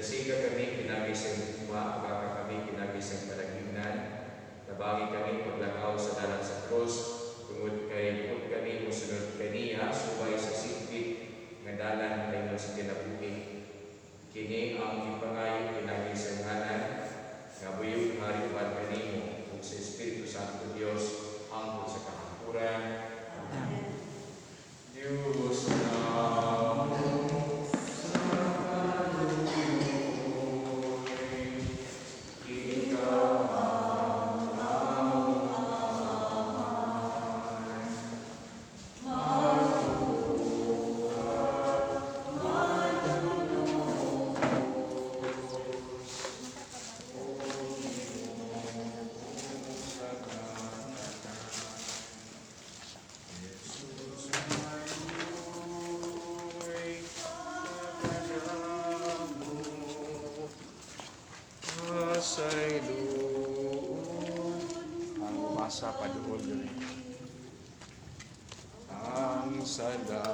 Dasiga kami pinaagi sa imong gugma, ugaka kami pinaagi sa imong palagiunan. Tabangi kami paglakaw sa dalan sa krus, tungod kay buot kami mosunod kaniya subay sa sigpit nga dalan paingon sa kinabuhi. Kini ang gipangayo pinaagi sa ngalan nga buyog hari uban kanimo ug sa Espiritu Santo Dios hangtod sa kahangturan. Amen. Dios namo sa kaluoy, ikaw ang among Amahan. Magtuo manunubos, o Ginoo sa tanan. Jesus maluoy kanamo, pasayloon. Ang umasa paduol diri. Ang sala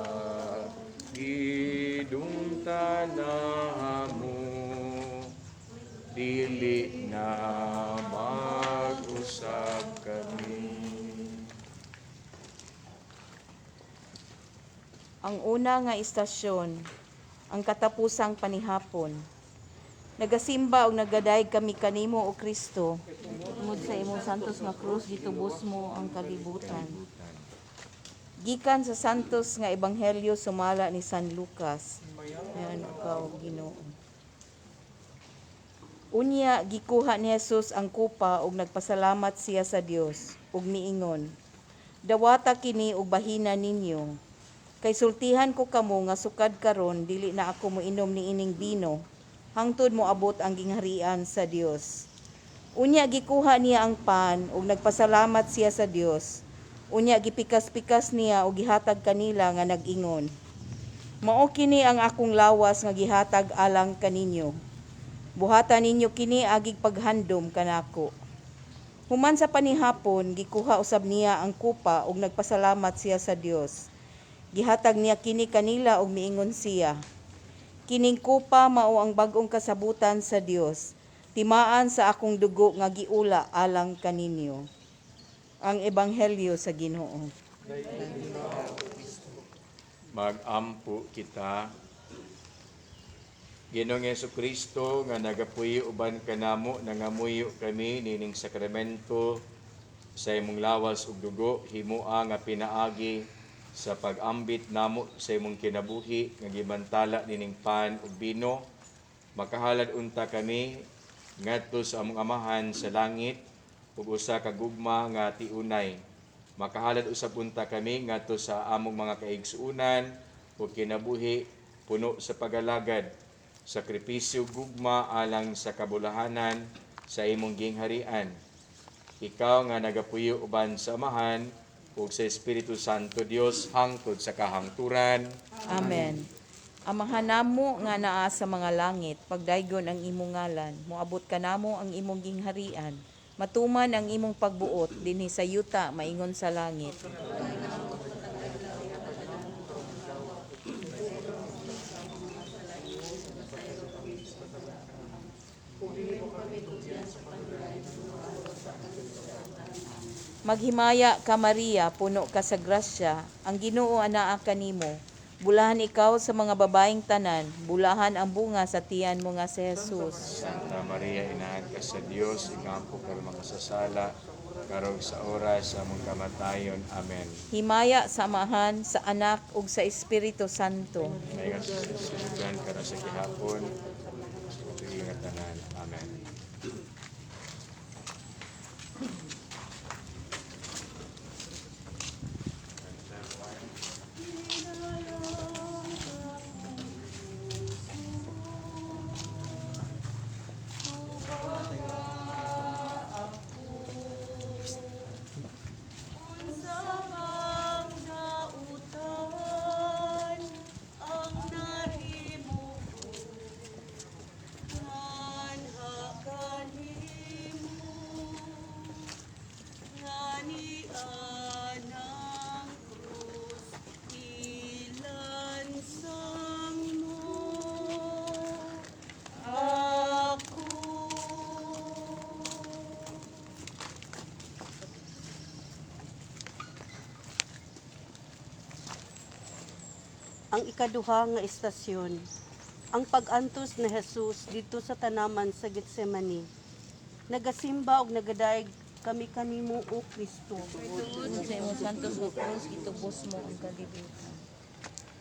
gidumtan namo, dili na mag-usab kami. Ang una nga istasyon, ang katapusang panihapon. Nagasimba og nagadayeg kami kanimo, o Kristo. Tungod sa imong santos nga krus gitubos mo ang kalibutan. Gikan sa Santos nga Ebanghelyo sumala ni San Lucas. Ayan ikaw, Ginoo. Unya gikuha ni Jesus ang kupa ug nagpasalamat siya sa Dios ug miingon: "Dawata kini ug bahina ninyo. Kay sultihan ko kamo nga sukad karon dili na ako moinom niining bino hangtod moabot ang gingharian sa Dios." Unya gikuha niya ang pan ug nagpasalamat siya sa Dios. Unya gipikas-pikas niya ug gihatag kanila nga nag-ingon: "Mao kini ang akong lawas nga gihatag alang kaninyo. Buhata ninyo kini agig paghandom kanako." Human sa panihapon, gikuha usab niya ang kupa ug nagpasalamat siya sa Dios. Gihatag niya kini kanila ug miingon siya: "Kining kupa mao ang bag-ong kasabutan sa Dios, timaan sa akong dugo nga giula alang kaninyo." Ang Ebanghelyo sa Ginoo. Magampo kita. Ginoong Kristo nga nagapuyo uban kanamo, nangamuyo kami nining sakramento sa imong lawas ug dugo, himoa nga pinaagi sa pag-ambit namo sa imong kinabuhi nga gibantala nining pan ug bino, makahalad unta kami ngadto sa among Amahan sa langit ug usa ka gugma nga tiunay. Makahalad usab unta kami ngadto sa among mga kaigsuonan ug kinabuhi puno sa pagalagad, sakripisyo, gugma alang sa kabulahanan sa imong gingharian. Ikaw nga nagapuyo uban sa Amahan ug sa Espiritu Santo Dios hangtod sa kahangturan. Amen. Amahan namo nga naa sa mga langit, pagdaygon ang imong ngalan, moabot kanamo ang imong gingharian. Matuman ang imong pagbuot dinhi sa yuta maingon sa langit. Maghimaya ka, Maria, puno ka sa grasya, ang Ginoo anaa kanimo. Bulahan ikaw sa mga babaeng tanan, bulahan ang bunga sa tiyan mo nga si Jesus. Santa Maria, inahan ka sa Dios, igampo kami makasasala, karong sa oras sa among kamatayon. Amen. Himaya sa Amahan, sa Anak ug sa Espiritu Santo. May sa sinugan karon sa gihapon, sa katuig nga tanan. Amen. Unsa bang dautan ang nahimo ko? Nganha Ang ikaduha nga istasyon, ang pag-antos ni Jesus didto sa tanaman sa Getsemani. Nagasimba og nagadayeg kami kanimo, O Kristo. Tungod sa imong santos nga krus, gitubos mo ang kalibutan.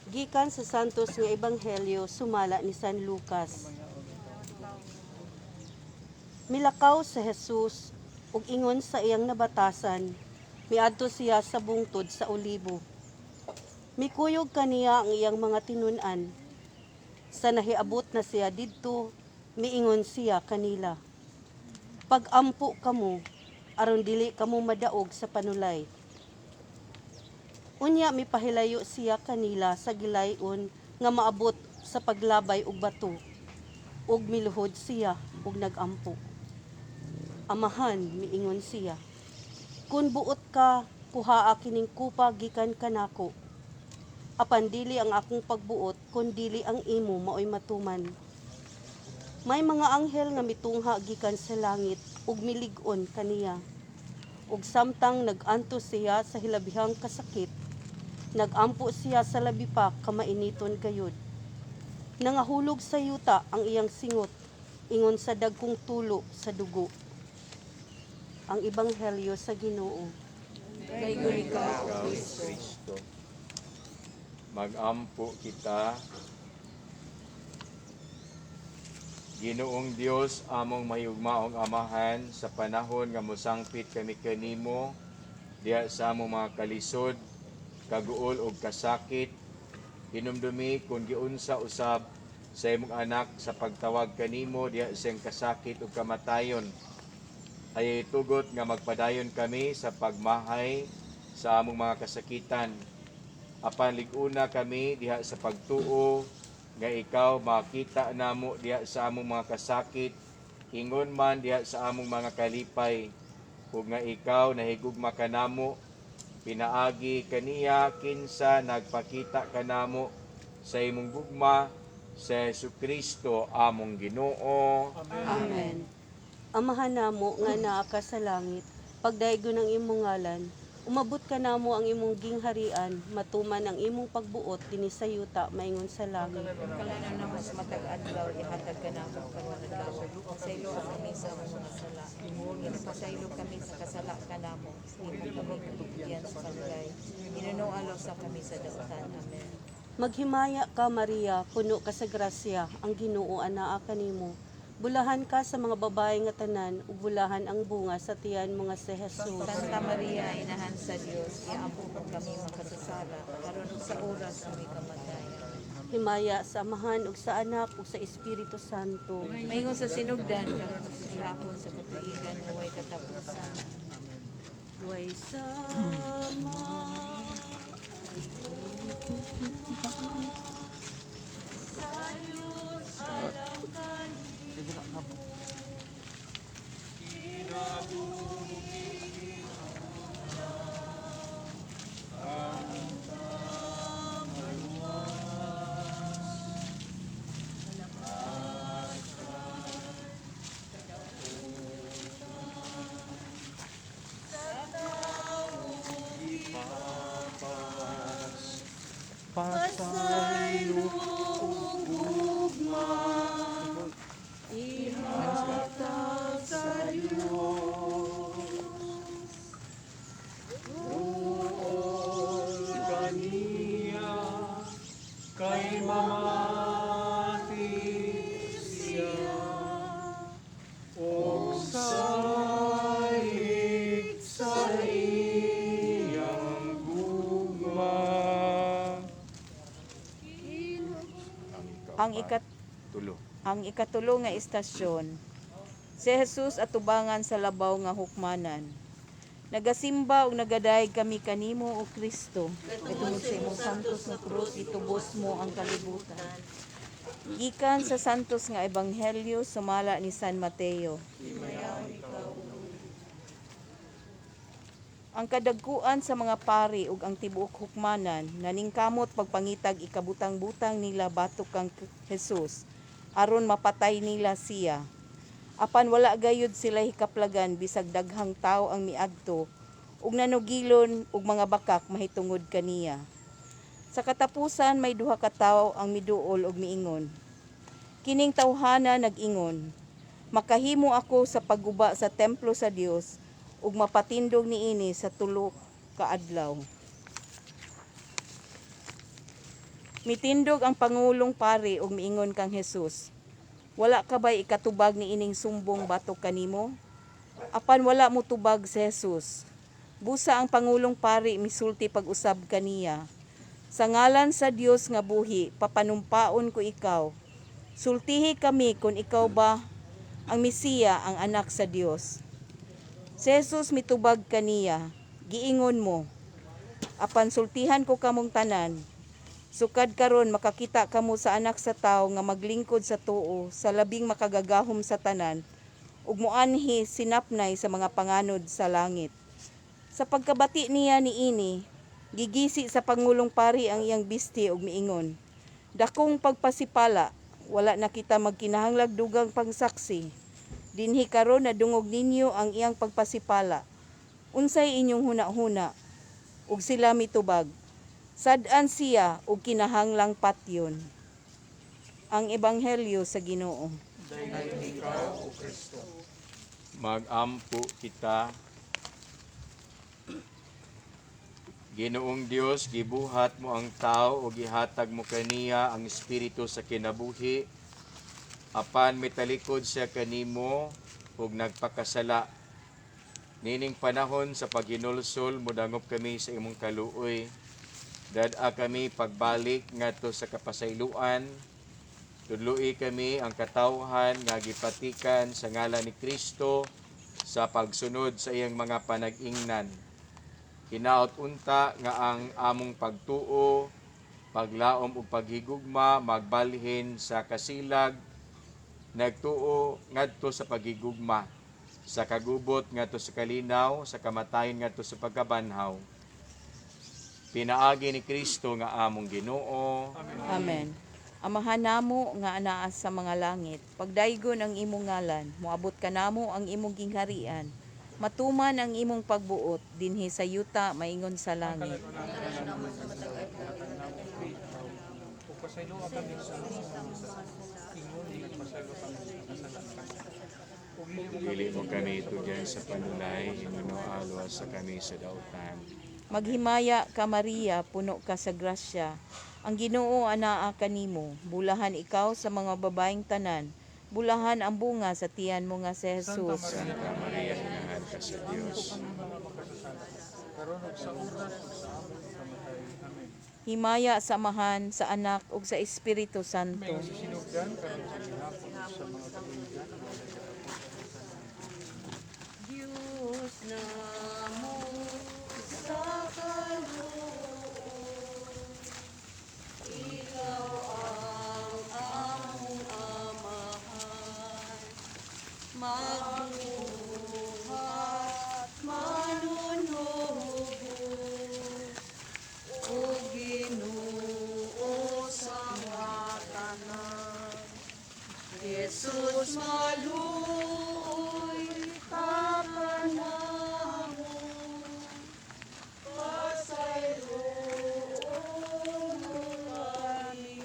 Gikan sa Santos nga Ebanghelyo sumala ni San Lucas. Milakaw sa Jesus ug ingon sa iyang nabatasan, miadto siya sa bungtod sa Olibo. Mikuyog kaniya ang iyang mga tinun-an. Sa nahiabot na siya didto, miingon siya kanila: "Pagampo kamo aron dili kamo madaog sa panulay." Unya mipahilayo siya kanila sa gilayon nga maabot sa paglabay og bato, ug miluhod siya ug nagampo. "Amahan," miingon siya, "kun buot ka, kuhaa kining kupa gikan kanako. Apan dili ang akong pagbuot, kun dili ang imo maoy matuman." May mga anghel nga mitungha gikan sa langit ug milig-on kaniya. Ug samtang nag-antos siya sa hilabihang kasakit, nagampo siya sa labi pa ka mainiton gayud. Nangahulog sa yuta ang iyang singot ingon sa dagkong tulo sa dugo. Ang Ebanghelyo sa Ginoo. Daygon ikaw, O Ikaw, Kristo. Kristo. Magampo kita. Ginoong Dios, among mahigugmaong Amahan, sa panahon nga mosangpit kami kanimo diha sa among mga kalisod, kaguol og kasakit, hinumdumi kung giunsa usab sa imong anak sa pagtawag kanimo diha sa iyang kasakit ug kamatayon. Ay tugot nga magpadayon kami sa pagmahay sa among mga kasakitan. Apan lig-una kami diha sa pagtuo nga ikaw makita namo diha sa among mga kasakit, ingon man diha sa among mga kalipay, ug nga ikaw nahigugma kanamo pinaagi kaniya kinsa nagpakita kanamo sa imong gugma sa Hesukristo among Ginoo. Amen. Amahan namo nga naa ka sa langit, pagdaygon ang imong ngalan, umabot ka namo ang imong gingharian, matuman ang imong pagbuot dinhi sa yuta maingon sa langit. Kalanan namo sa matag adlaw, ihatag ka namo karon adlaw. Pasaylo kami sa among mga sala. Ginapasaylo kami sa kasala kanamo. Imo kami kaligyan sa panulay. Hinunoalo sa kami sa dautan. Amen. Maghimaya ka, Maria, puno ka sa grasya, ang Ginoo anaa kanimo. Bulahan ka sa mga babae nga tanan, ug bulahan ang bunga sa tiyan mo nga si Jesus. Santa Maria, inahan sa Dios, iampo mo kami makasasala, karon ug sa oras kami kamatay. Himaya sa Amahan ug sa Anak ug sa Espiritu Santo. Maingon sa sinugdan, karon ug sa gihapon sa katuigan, nga way katapusan. Way sama Pasaylo ug gugma ihatag sa Dios. Duol kaniya kay mamati siya og salig sa iyang gugma. Ang ikat Tulo. Ang ikatulo nga istasyon, si Jesus atubangan sa labaw nga hukmanan. Nagasimba ug nagadayeg kami kanimo, O Kristo. Tungod sa imong santos nga krus, itubos mo ang kalibutan. Gikan sa Santos nga Ebanghelyo sumala ni San Mateo. Ang kadagkuan sa mga pari ug ang tibuok hukmanan naningkamot pagpangitag ikabutang-butang nila batok kang Jesus aron mapatay nila siya. Apan wala gayud sila hikaplagan bisag daghang tawo ang miadto ug nanugilon og mga bakak mahitungod kaniya. Sa katapusan may duha ka tawo ang miduol og miingon. Kining tawhana nag-ingon, "Makahimo ako sa pagguba sa templo sa Dios ug mapatindog niini sa 3 ka adlaw." Mitindog ang pangulong pari ug miingon kang Jesus, "Wala ka bay ikatubag niining sumbong batok kanimo?" Apan wala motubag si Jesus. Busa ang pangulong pari misulti pag-usab kaniya, "Sa ngalan sa Dios nga buhi, papanumpaon ko ikaw. Sultihi kami kung ikaw ba ang Mesiya, ang anak sa Dios." Si Jesus mitubag kaniya, "Giingon mo. Apan sultihan ko kamong tanan, sukad karon makakita kamo sa Anak sa Tawo nga maglingkod sa tuo sa Labing Makagagahom sa tanan ug moanhi sinapnay sa mga panganod sa langit." Sa pagkabati niya niini, gigisi sa pangulong pari ang iyang bisti ug miingon, "Dakong pagpasipala, wala na kita magkinahanglag dugang pagsaksi. Dinhi karon nadungog ninyo ang iyang pagpasipala. Unsay inyong hunahuna?" Ug sila mitubag, "Sad-an siya ug kinahanglang patyon." Ang Ebanghelyo sa Ginoo. Magampo kita. Ginoong Dios, gibuhat mo ang tao ug gihatag mo kaniya ang espiritu sa kinabuhi. Apan mitalikod siya kanimo ug nagpakasala. Nining panahon sa paghinulsol, modangop kami sa imong kaluoy. Dad-a kami pagbalik ngadto sa kapasayloan. Tudloi kami ang katawhan nga gipatikan sa ngalan ni Kristo sa pagsunod sa iyang mga panag-ingnan. Hinaot unta nga ang among pagtuo, paglaom ug paghigugma magbalhin sa kasilag nagtuo ngadto sa paghigugma, sa kagubot ngadto sa kalinaw, sa kamatayon ngadto sa pagkabanhaw. Pinaagi ni Kristo nga among Ginoo. Amen. Amahan namo nga anaa sa mga langit, pagdaygon ang imong ngalan, moabot kanamo ang imong gingharian. Matuman ang imong pagbuot dinhi sa yuta maingon sa langit. Ug pasayloa kami sa among mga sala, ingon nga nagpasaylo kami sa nakasala kanamo. Ug dili mo Dili mo kami itugyan sa panulay, hinunoa luwasa kami sa dautan. Maghimaya ka, Maria, puno ka sa grasya. Ang Ginoo anaa kanimo, bulahan ikaw sa mga babaeng tanan. Bulahan ang bunga sa tiyan mo nga si Santa Jesus. Maria, Santa Maria, inahan ka sa Dios. kami mga makasasala, karon ug sa oras ug sa among pagkamatay. Amen. Himaya sa Amahan, sa Anak ug sa Espiritu Santo. May sa sinugdan karon sa gihapon ug sa mga katuigan ug walay katapusan sa tanan. Diyos namo sa kaluoy, Ikaw ang among Amahan, magbuhat, manunubos, o Ginoo sa mga tanan. Jesus maluoy tapanamo, pasayloon mo kami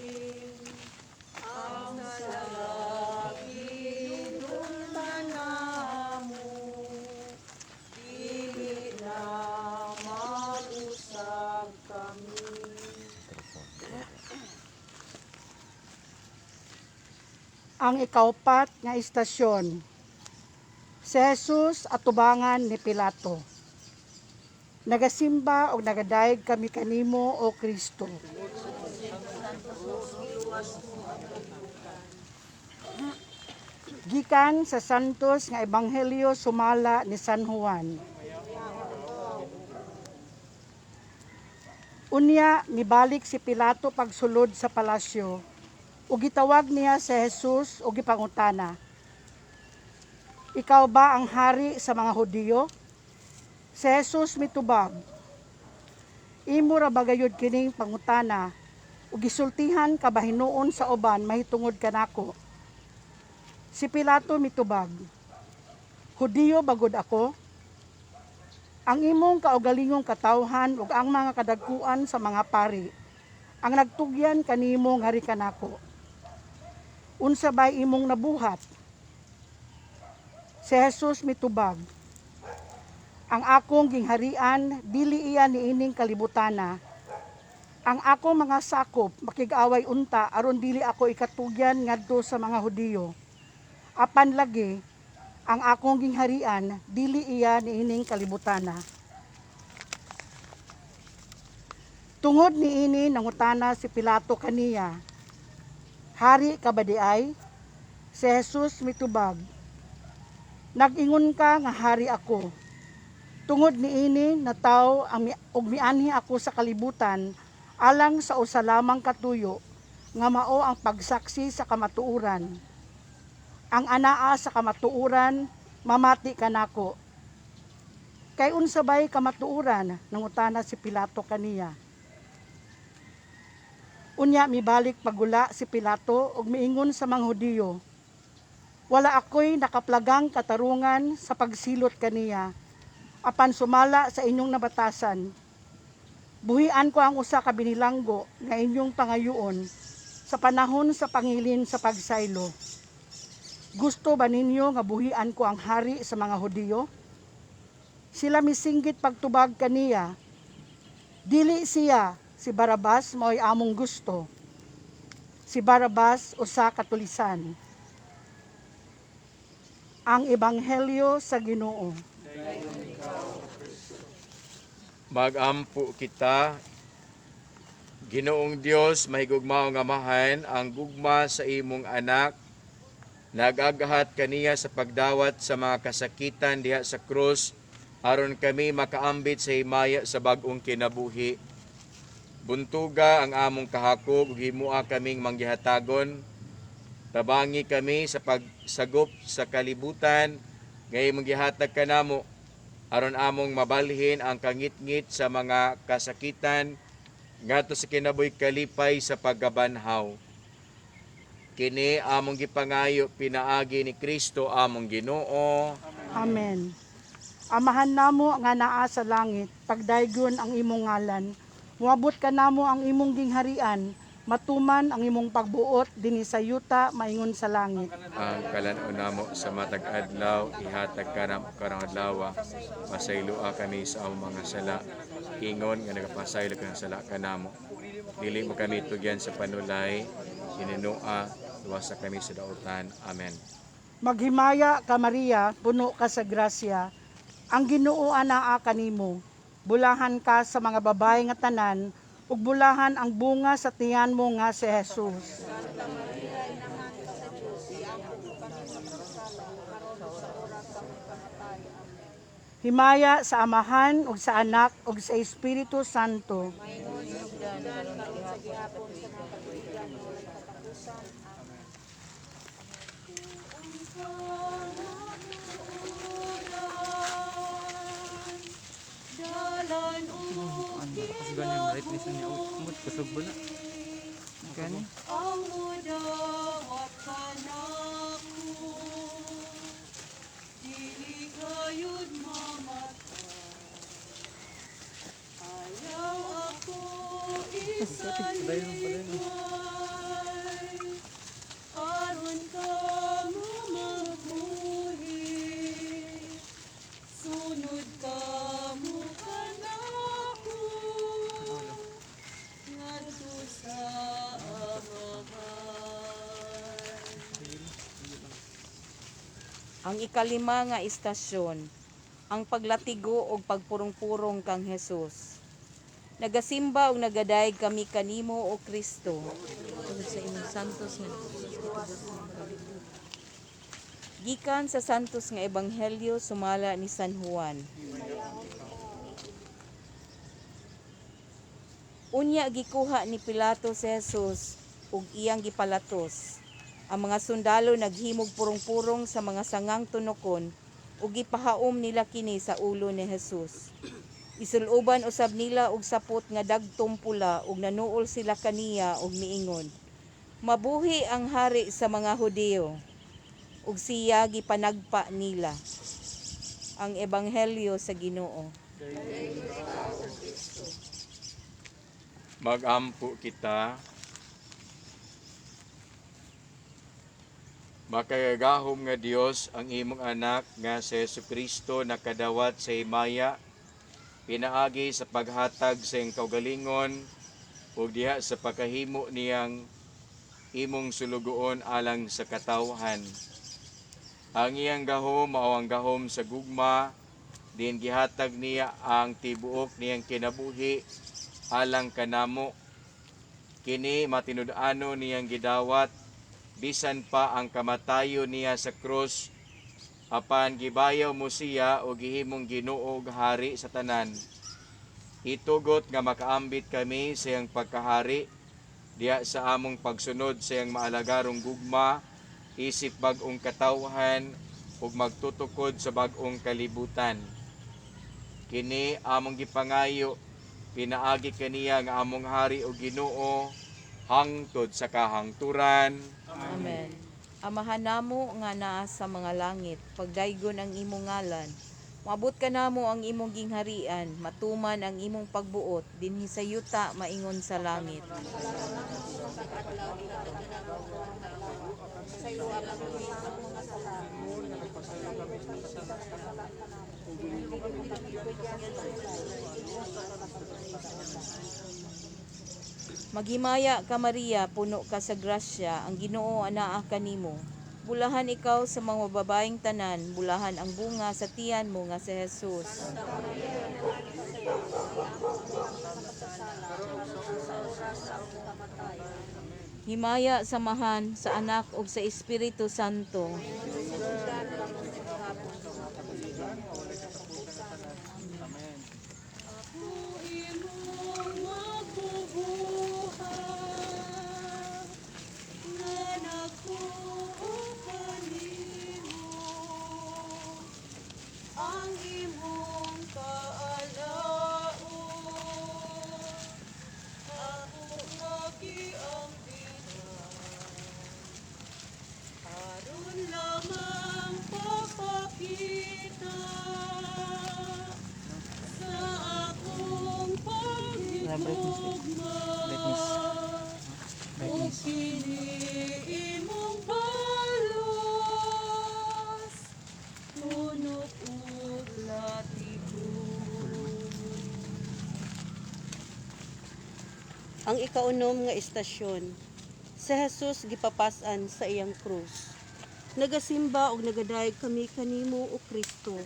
ang salakidon namo, dili na mag-usab kami. Ang ikaupat nga istasyon. Si Jesus atubangan ni Pilato. Nagasimba og nagadayeg kami kanimo, o Kristo. Gikan sa Santos nga Ebanghelyo sumala ni San Juan. Unya mibalik si Pilato pagsulod sa palasyo ug gitawag niya si Jesus ug gipangutana, "Ikaw ba ang hari sa mga Hudiyo?" Si Jesus mitubag, "Imo ra ba gayud kining pangutana ug gisultihan ka ba hinuon sa uban mahitungod kanako?" Si Pilato mitubag, "Hudiyo ba gud ako? Ang imong kaugalingong katawhan ug ang mga kadagkuan sa mga pari Ang nagtugyan kanimo ngari kanako. Unsa bay imong nabuhat?" Si Jesus mitubag, "Ang akong gingharian dili iya niining kalibutana. Ang akong mga sakop makig-away unta aron dili ako ikatugyan ngadto sa mga Hudiyo. Apan lagi ang akong gingharian dili iya niining kalibutana." Tungod niini nangutana si Pilato kaniya, "Hari ka ba diay?" Si Jesus mitubag, "Nag-ingon ka nga hari ako. Tungod niini natawo ang ug mianhi ako sa kalibutan alang sa usa lamang katuyo nga mao ang pagsaksi sa kamatuoran. Ang anaa sa kamatuoran mamati kanako." "Kay unsa bay kamatuoran?" nangutana si Pilato kaniya. Unya mibalik pagula si Pilato ug miingon sa mga Hudiyo, "Wala ako'y nakaplagang katarungan sa pagsilot kaniya, apan sumala sa inyong nabatasan, buhian ko ang usa ka binilanggo nga inyong pangayoon sa panahon sa pangilin sa pagsaylo. Gusto ba ninyo nga buhian ko ang hari sa mga Hudiyo?" Sila misinggit pagtubag kaniya, "Dili siya, si Barabas mao'y among gusto." Si Barabas usa ka tulisan. Ang Ebanghelyo sa Ginoo. Magampo kita. Ginoong Dios, mahigugmaong Amahan, ang gugma sa imong anak nag-agahat kaniya sa pagdawat sa mga kasakitan diha sa krus aron kami makaambit sa himaya sa bag-ong kinabuhi. Buntuga ang among kahakog ug himoa kaming manggihatagon. Tabangi kami sa pagsagop sa kalibutan nga imong gihatag kanamo aron among mabalhin ang kangitngit sa mga kasakitan ngadto sa kinabuhi kalipay sa pagkabanhaw. Kini among gipangayo pinaagi ni Kristo among Ginoo. Amen. Amahan namo nga naa sa langit, pagdaygon ang imong ngalan. Moabot kanamo ang imong gingharian, matuman ang imong pagbuot dinhi sa yuta maingon sa langit. Ang kalan-on namo sa matag adlaw ihatag kanamo karong adlaw. Pasayloa kami sa among mga sala, ingon nga nagapasaylo kang sala kanamo. Dili mo kami tugyan sa panulay, hininua, luwasa kami sa dautan. Amen. Maghimaya ka, Maria, puno ka sa grasya. Ang Ginoo anaa kanimo. Bulahan ka sa mga babae nga tanan, ug bulahan ang bunga sa tiyan mo nga si Jesus. Himaya sa Amahan ug sa Anak ug sa Espiritu Santo. Dalan og Kasi ganyan, right ni niya. Umot, kusog ba na? Gani. Ang mudawat kanako, dili gayud mamatay. Ayaw ako isalikay, aron ka mamabuhi. Sunod ka mo kanako, ngadto sa Amahan. Ang ikalima nga istasyon, ang paglatigo og pagpurong-purong kang Jesus. Nagasimba og nagadayeg kami kanimo, o Kristo. Tungod sa imong santos nga Gikan sa Santos nga Ebanghelyo sumala ni San Juan. Unya gikuha ni Pilato si Jesus ug iyang gipalatos. Ang mga sundalo naghimog purong-purong sa mga sangang tunokon ug gipahaom nila kini sa ulo ni Jesus. Isuluban usab nila og sapot nga dagtom pula ug nanuol sila kaniya ug miingon, "Mabuhi ang hari sa mga Hudiyo." Ug siya gipanagpa nila. Ang Ebanghelyo sa Ginoo. Magampo kita. Makagagahom nga Dios, ang imong anak nga si Hesukristo nakadawat sa himaya pinaagi sa paghatag sa iyang kaugalingon ug diha sa pagkahimo niyang imong sulugoon alang sa katawhan. Ang iyang gahom mao ang gahom sa gugma, diin gihatag niya ang tibuok niyang kinabuhi alang kanamo. Kini matinud-ano niyang gidawat bisan pa ang kamatayon niya sa krus, apan gibayaw mo siya o gihimong Ginoo ug hari sa tanan. Itugot nga makaambit kami sa iyang pagkahari diha sa among pagsunod sa iyang maalagarong gugma isip bag-ong katawhan ug magtutukod sa bag-ong kalibutan. Kini among gipangayo pinaagi kaniya nga among hari ug Ginoo hangtod sa kahangturan. Amen. Amahan namo nga naa sa mga langit, pagdaygon ang imong ngalan. Moabot kanamo ang imong gingharian, matuman ang imong pagbuot dinhi sa yuta maingon sa langit. Maghimaya ka Maria, puno ka sa grasya, ang Ginoo anaa kanimo. Bulahan ikaw sa mga babaeng tanan, bulahan ang bunga sa tiyan mo nga si Jesus. Himaya sa Amahan, sa Anak ug sa Espiritu Santo. Ako imong mabubuhat, nga nakuha kanimo ang imong kaalaon. Ako lagi ang bilang, aron lamang papakita sa akong paghigugma. Ug kini imong balos, tunok ug latigo. Ang ikaunom nga istasyon, si Jesus gipapas-an sa iyang krus. Nagasimba og nagadayeg kami kanimo, o Kristo.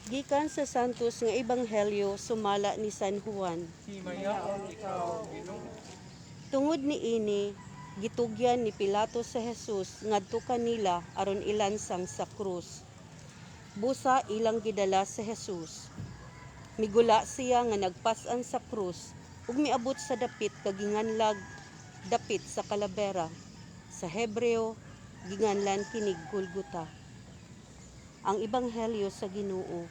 Gikan sa Santos nga Ebanghelyo sumala ni San Juan. Himayaon ikaw, Ginoo. Tungod niini, gitugyan ni Pilato sa Jesus ngadto kanila aron ilansang sa krus. Busa ilang gidala sa Jesus. Migula siya nga nagpas-an sa krus ug miabot sa dapit kaginganlag dapit sa kalabera. Sa Hebreo, ginganlan kinig Golgota. Ang Ebanghelyo sa Ginoo.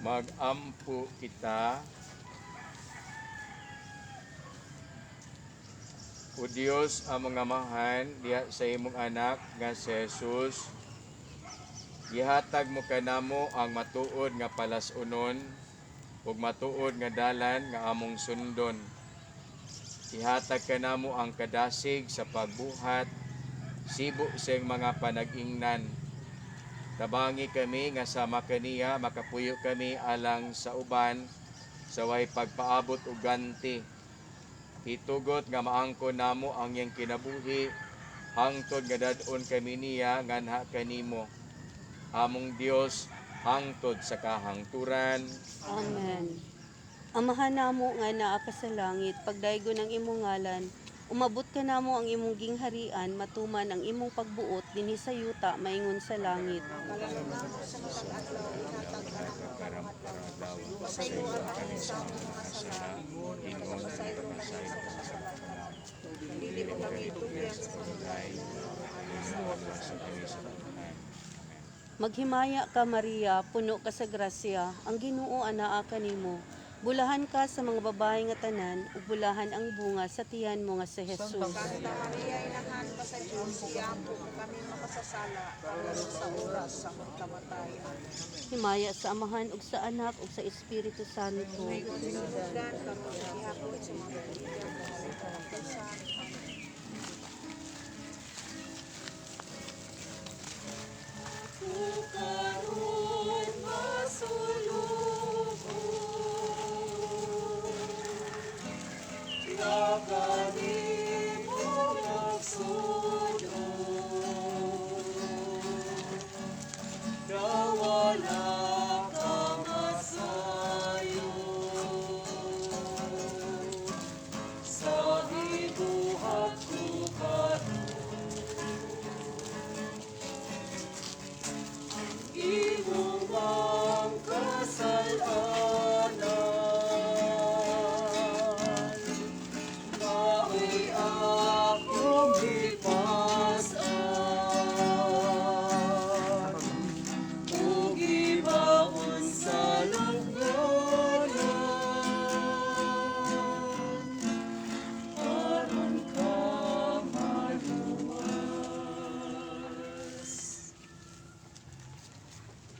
Magampo kita. O Dios, among Amahan, diha sa imong anak nga si Jesus, gihatag mo kanamo ang matuod nga palas-unon ug matuod nga dalan nga among sundon. Ihatag kanamo ang kadasig sa pagbuhat sibo sa iyang mga panag-ingnan. Tabangi kami nga sama kaniya makapuyo kami alang sa uban sa way pagpaabot og ganti. Itugot nga maangkon namo ang iyang kinabuhi hangtod nga dad-on kami niya nganha kanimo. Among Dios hangtod sa kahangturan. Amen. Amahan namo nga naa ka sa langit, pagdaygon ang imong ngalan, umabot ka namo ang imong gingharian, matuman ang imong pagbuot dinhi sa yuta maingon sa langit. Maghimaya ka Maria, puno ka sa grasya, ang Ginoo anaa kanimo. Bulahan ka sa mga babae nga tanan ug bulahan ang bunga sa tiyan mo nga si Jesus. Santa Maria, inahan ka sa Diyos, iampo mo kami makasasala, karon sa oras sa among kamatay. Amen. Himaya sa Amahan ug sa Anak ug sa Espiritu Santo. Ingon sa sinugdan, karon ug gihapon sa mga katuigan, sa kalangkasan. Amen.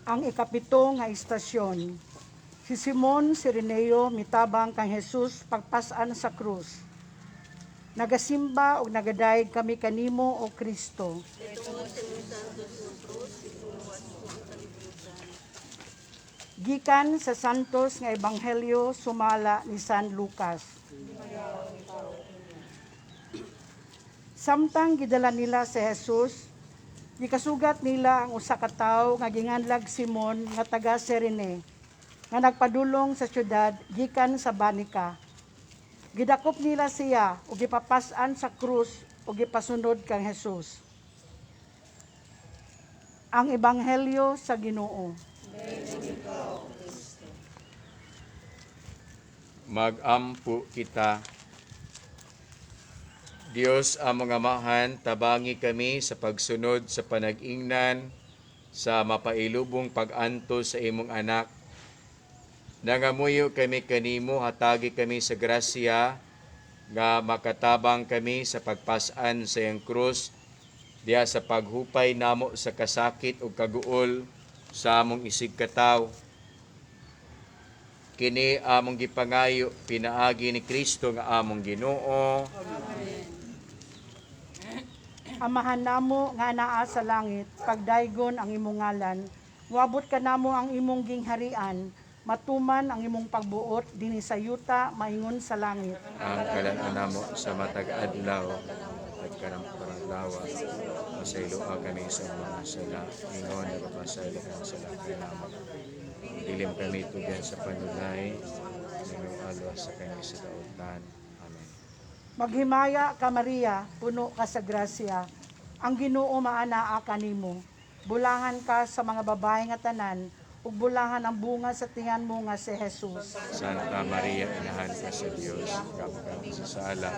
Ang ikapito nga istasyon. Si Simon Sireneo mitabang kang Jesus pagpasan sa krus. Nagasimba og nagadayeg kami kanimo, o Kristo. Gikan sa Santos nga Ebanghelyo sumala ni San Lucas. Samtang gidala nila si Jesus, gikasugat nila ang usa ka tawo nga ginganlag Simon nga taga Sirene nga nagpadulong sa syudad gikan sa Banika. Gidakop nila siya ug gipapas-an sa krus ug gipasunod kang Jesus. Ang Ebanghelyo sa Ginoo. Magampo kita. Dios among Amahan, tabangi kami sa pagsunod sa panag-ingnan sa mapailubong pag-anto sa imong anak. Nangamuyo kami kanimo, hatagi kami sa grasya nga makatabang kami sa pagpasan sa iyang krus diha sa paghupay namo sa kasakit ug kaguol sa among isig katawo. Kini among gipangayo pinaagi ni Kristo nga among Ginoo. Amahan namo nga naa sa langit, pagdaygon ang imong ngalan, moabot ka namo ang imong gingharian, matuman ang imong pagbuot dinhi sa yuta maingon sa langit. Ang kalan-on namo sa matag adlaw, nagkaramparang lawa, pasayloa kami sa mga sala, ingon nagpasaylo kami sa sala kanamo. Dilim kami tugyan sa panulay, nanualwas sa kami sa dautan. Amen. Maghimaya ka Maria, puno ka sa grasya. Ang Ginoo maanaa kanimo. Bulahan ka sa mga babae nga tanan, ug bulahan ang bunga sa tiyan mo nga si Jesus. Santa Maria, inahan ka sa Dios, kami sa sala,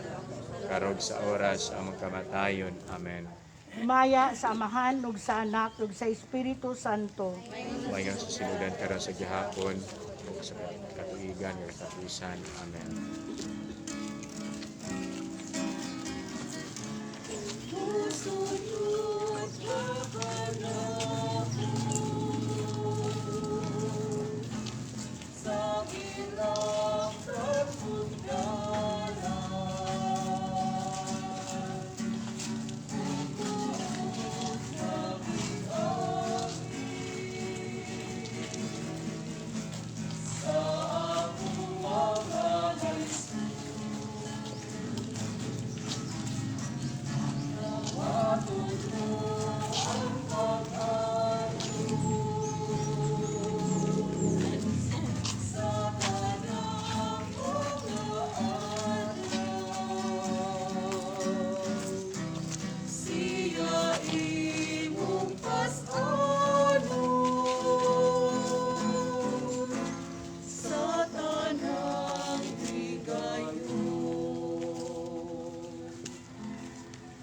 karog sa oras among kamatayon. Amen. Himaya sa Amahan ug sa Anak ug sa Espiritu Santo. Mayon sa sinudan karon sa gihapon ug sa katuigan nga katapusan. Amen.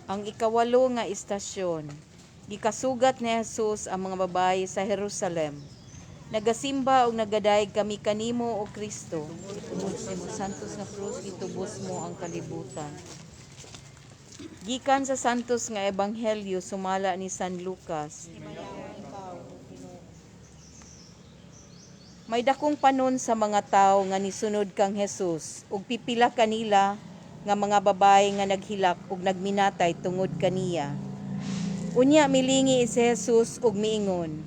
Ang ikawalo nga istasyon. Gikasugat ni Jesus ang mga babae sa Jerusalem. Nagasimba ug nagadayeg kami kanimo, O Kristo. Tungod sa imong santos nga krus gitubos mo ang kalibutan. Gikan sa Santos nga Ebanghelyo sumala ni San Lucas. May dakong panon sa mga tawo nga nisunod kang Jesus ug pipila kanila nga mga babaye nga naghilak ug nagminatay tungod kaniya. Unya milingi si Jesus ug miingon,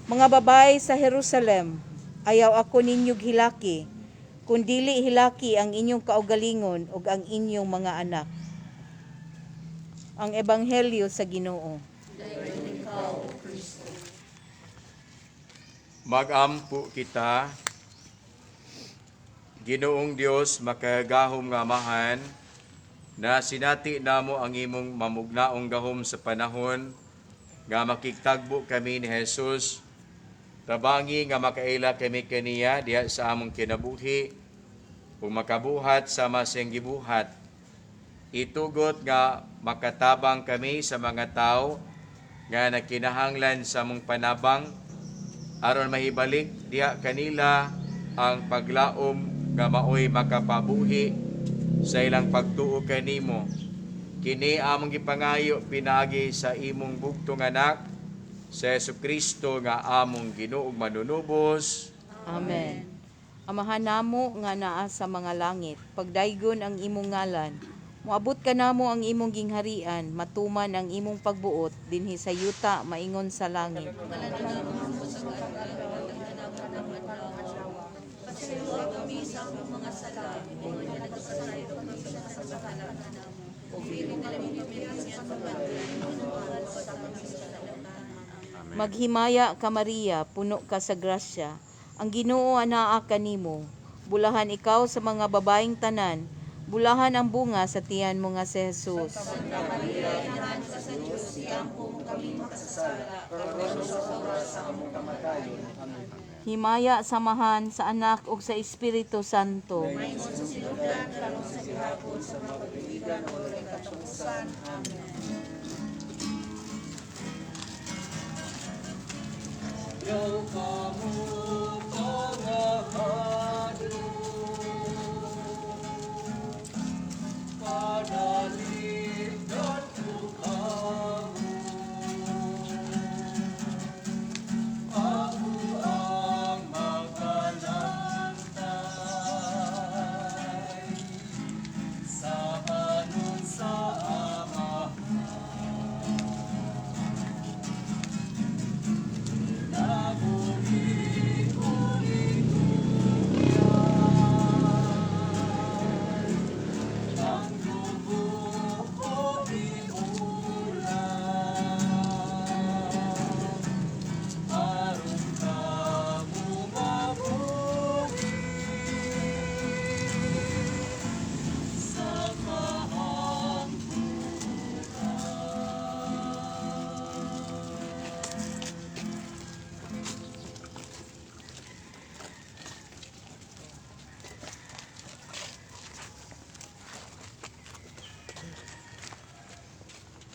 "Mga babaye sa Jerusalem, ayaw ako ninyog hilaki, kun dili hilaki ang inyong kaugalingon ug ang inyong mga anak." Ang Ebanghelyo sa Ginoo. Magampo kita, Ginoong Dios, makagahom nga Amahan, na sinati namo ang imong mamugnaong gahom sa panahon nga makigtagbo kami ni Jesus, tabangi nga makaila kami kaniya diha sa among kinabuhi ug makabuhat sama sa iyang gibuhat. Itugot nga makatabang kami sa mga tao nga nakinahanglan sa among panabang aron mahibalik diha kanila ang paglaom nga maoy makapabuhi sa ilang pagtuo kanimo. Kini among gipangayo pinaagi sa imong bugtong anak, sa Hesukristo nga among Ginoo ug manunubos. Amen. Amahan namo nga naa sa mga langit, pagdaygon ang imong ngalan. Moabot kanamo ang imong gingharian, matuman ang imong pagbuot dinhi sa yuta maingon sa langit. Maghimaya ka Maria, puno ka sa grasya. Ang Ginoo anaa kanimo. Bulahan ikaw sa mga babaeng tanan. Bulahan ang bunga sa tiyan mo nga si Jesus. Himaya samahan sa anak ug sa Espiritu Santo.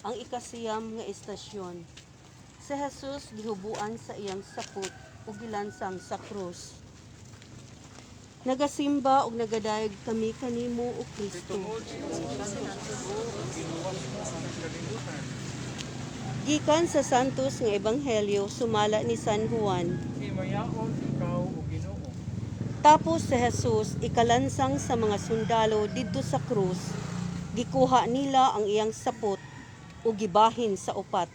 Ang ikasiyam nga istasyon. Si Jesus gihubuan sa iyang sapot ug gilansang sa krus. Nagasimba ug nagadayeg kami kanimo, o Kristo. Tungod sa imong santos dugo ang giluwas mo ang kalibutan. Gikan sa Santos nga Ebanghelyo sumala ni San Juan. Himayaon ikaw, o Ginoo. Tapos si Jesus ikalansang sa mga sundalo didto sa krus. Gikuha nila ang iyang sapot ug gibahin sa upat,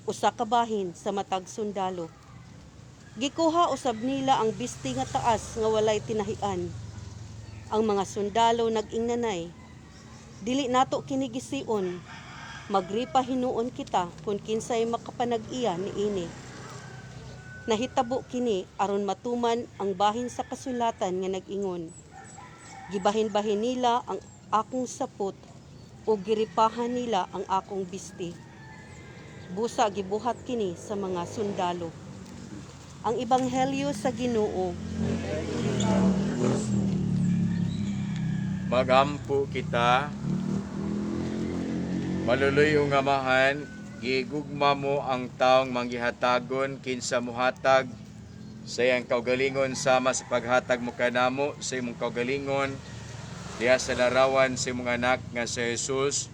usa ka bahin sa matag sundalo. Gikuha usab nila ang bisti nga taas nga walay tinahian. Ang mga sundalo nag-ingnanay, "Dili nato kini gision, magripa hinuon kita kun kinsay makapanag-iya niini." Nahitabo kini aron matuman ang bahin sa kasulatan nga nag-ingon, "Gibahin-bahin nila ang akong sapot ug giripahan nila ang akong bisti." Busa gibuhat kini sa mga sundalo. Ang Ebanghelyo sa Ginoo. Magampo kita. Maluluy-ong Amahan, gigugma mo ang taong manggihatagon kinsa muhatag Sa iyang kaugalingon sama sa paghatag mo kanamo sa imong kaugalingon diha sa larawan sa imong anak nga si Jesus,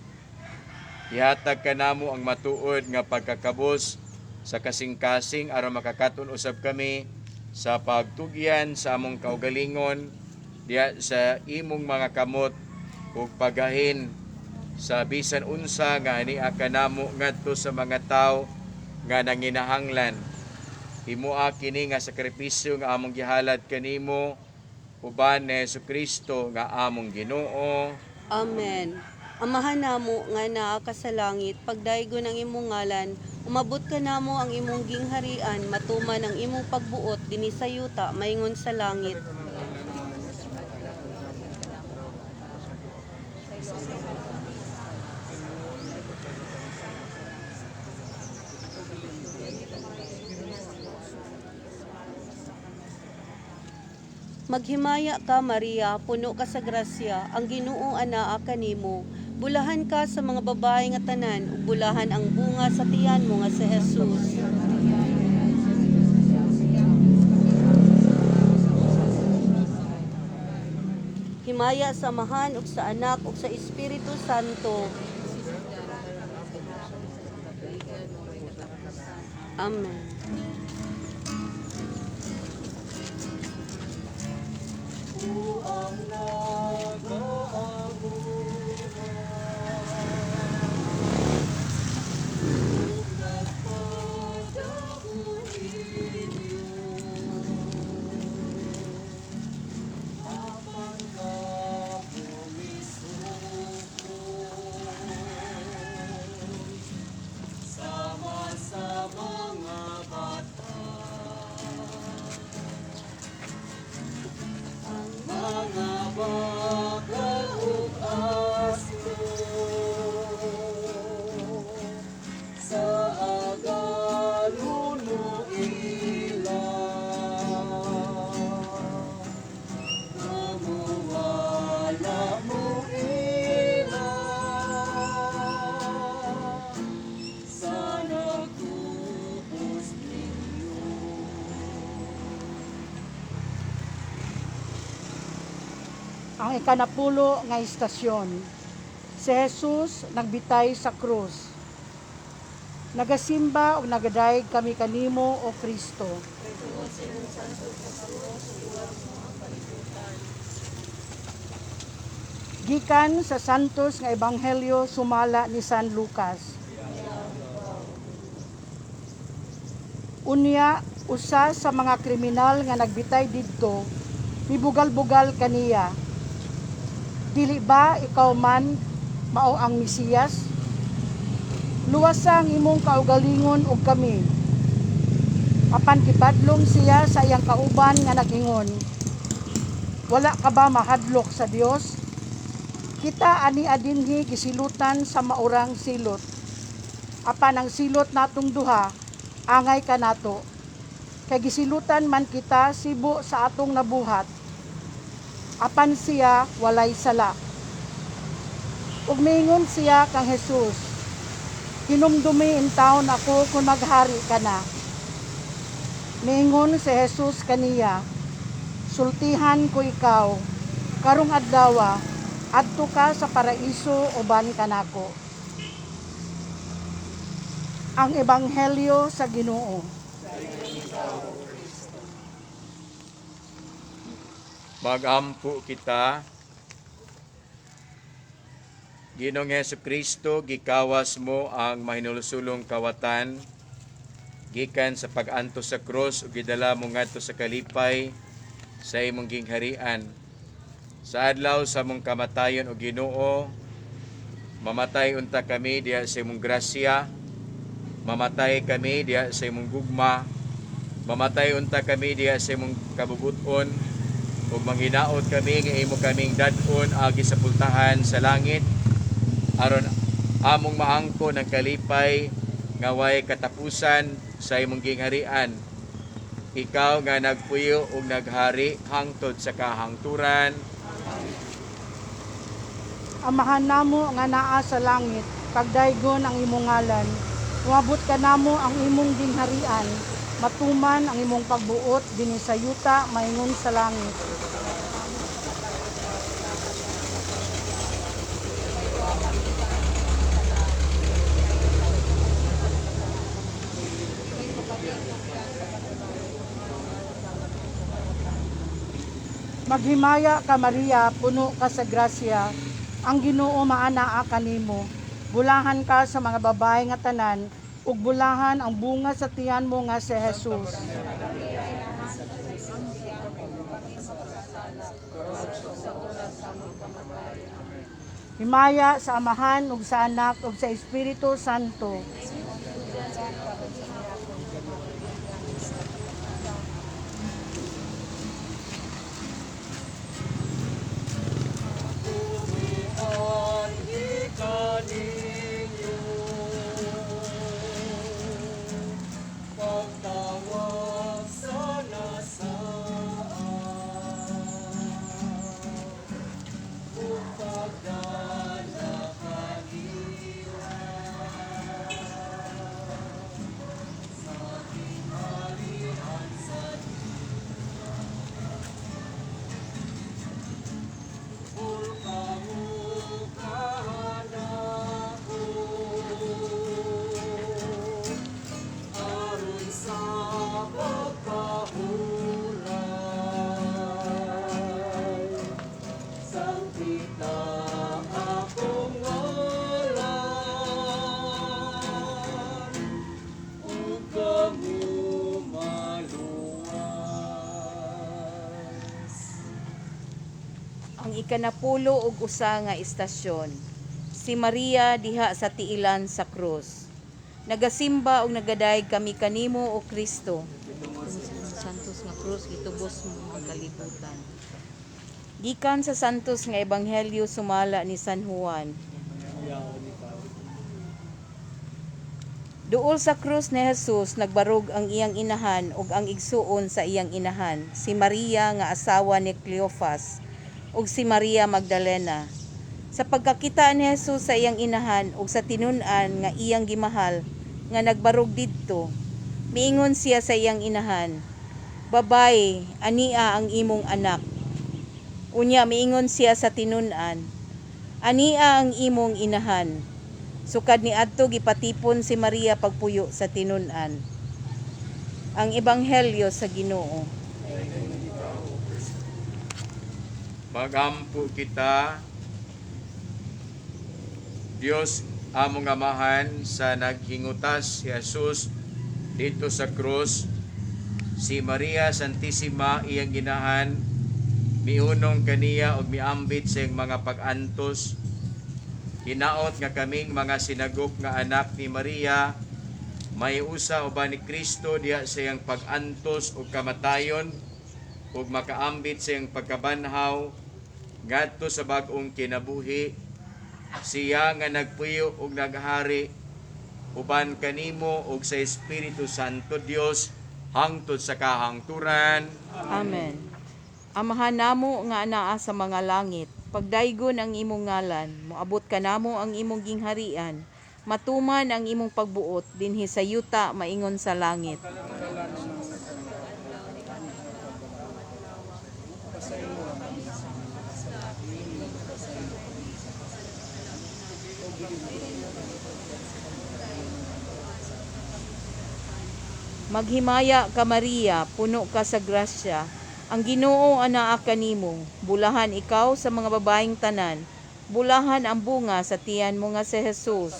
ihatag kanamo ang matuod nga pagkakabos sa kasing-kasing aron makakaton usab kami sa pagtugyan sa among kaugalingon diha sa imong mga kamot ug pagahin sa bisan unsa nga ania kanamo ngadto sa mga tawo nga nanginahanglan. Himoa kini nga sakripisyo nga among gihalad kanimo uban ni Hesukristo nga among Ginoo. Amen. Amahan namo nga naa ka sa langit, pagdaygon ang imong ngalan, umabot ka namo ang imong gingharian, matuman ang imong pagbuot dinhi sa yuta maingon sa langit. Maghimaya ka, Maria, puno ka sa grasya, ang Ginoo anaa kanimo. Bulahan ka sa mga babae nga tanan, ug bulahan ang bunga sa tiyan mo nga si Jesus. Himaya sa Amahan ug sa Anak ug sa Espiritu Santo. Amen. Ang ikanapulo nga istasyon. Si Jesus nagbitay sa krus. Nagasimba ug nagadayeg kami kanimo, o Kristo. Gikan sa Santos nga Ebanghelyo sumala ni San Lucas. Unya, usa sa mga kriminal nga nagbitay didto, mibugal-bugal kaniya. Dili ba ikaw man mao ang Mesiyas? Luwasa ang imong kaugalingon ug kami. Apan gibadlong siya sa iyang kauban nga nag-ingon, wala ka ba mahadlok sa Dios? Kita ani adinhi gisilutan sa maurang silot. Apan ang silot natong duha, angay kanato. Kay gisilutan man kita sibo sa atong nabuhat. Apan siya walay sala. Ug miingon siya kang Jesus, hinumdumi intawon ako kung maghari ka na. Miingon si Jesus kaniya, sultihan ko ikaw, karong adlawa, adto ka sa paraiso uban kanako. Ang Ebanghelyo sa Ginoo. Magampo kita. Ginoong Hesukristo, gikawas mo ang mahinulsulong kawatan gikan sa pag-antos sa krus ug gidala mo ngadto sa kalipay sa imong gingharian. Sa adlaw sa among kamatayon o Ginoo, mamatay unta kami diha sa imong grasya, mamatay kami diha sa imong gugma, mamatay unta kami diha sa imong kabubuton, ug manghinaot kami nga imo kaming dad-on agi sa pultahan sa langit, aron among maangko ng kalipay nga way katapusan sa imong gingharian. Ikaw nga nagpuyo ug naghari hangtod sa kahangturan. Amahan namo nga naa sa langit, pagdaygon ang imong ngalan. Umabot ka namo ang imong gingharian. Matuman ang imong pagbuot dinhi sa yuta maingon sa langit. Maghimaya ka Maria, puno ka sa grasya, ang Ginoo maanaa kanimo. Bulahan ka sa mga babae nga tanan, ug bulahan ang bunga sa tiyan mo nga si Jesus. Himaya sa Amahan ug sa Anak ug sa Espiritu Santo. Pagtawag sa nasaan ug pagdala kanila sa kinahalian sa aron sa pagkahulay Sangkita akong ngalan ug kamo maluwas. Ang 91 nga istasyon. Si Maria diha sa tiilan sa krus. Nagasimba og nagadayeg kami kanimo o Kristo. Santos nga krus gitubos mo ang kalibutan. Gikan sa Santos nga Ebanghelyo sumala ni San Juan. Duol sa krus ni Jesus nagbarog ang iyang inahan ug ang igsuon sa iyang inahan, si Maria nga asawa ni Cleophas ug si Maria Magdalena. Sa pagkakita ni Jesus sa iyang inahan ug sa tinun-an nga iyang gimahal nga nagbarog didto, miingon siya sa iyang inahan, "Babae, ania ang imong anak." Unya miingon siya sa tinun-an, "Ania ang imong inahan." Sukad ni adto gipatipon si Maria pagpuyo sa tinun-an. Ang Ebanghelyo sa Ginoo. Magampo kita, Dios among Amahan, sa naghingutas si Jesus dito sa krus, si Maria Santissima iyang ginahan, miunong kaniya og miambit sa iyang mga pag-antos. Hinaot nga kaming mga sinagop nga anak ni Maria, may usa uban ni Kristo diha sa iyang pag-antos ug kamatayon ug makaambit sa iyang pagkabanhaw ngadto sa bag-ong kinabuhi. Siya nga nagpuyo ug naghari uban kanimo ug sa Espiritu Santo Dios hangtod sa kahangturan. Amen. Amahan namo nga anaa sa mga langit, pagdaygon ang imong ngalan, moabot kanamo ang imong gingharian, matuman ang imong pagbuot dinhi sa yuta maingon sa langit. Maghimaya ka Maria, puno ka sa grasya. Ang Ginoo anaa kanimo, bulahan ikaw sa mga babaeng tanan. Bulahan ang bunga sa tiyan mo nga si Jesus.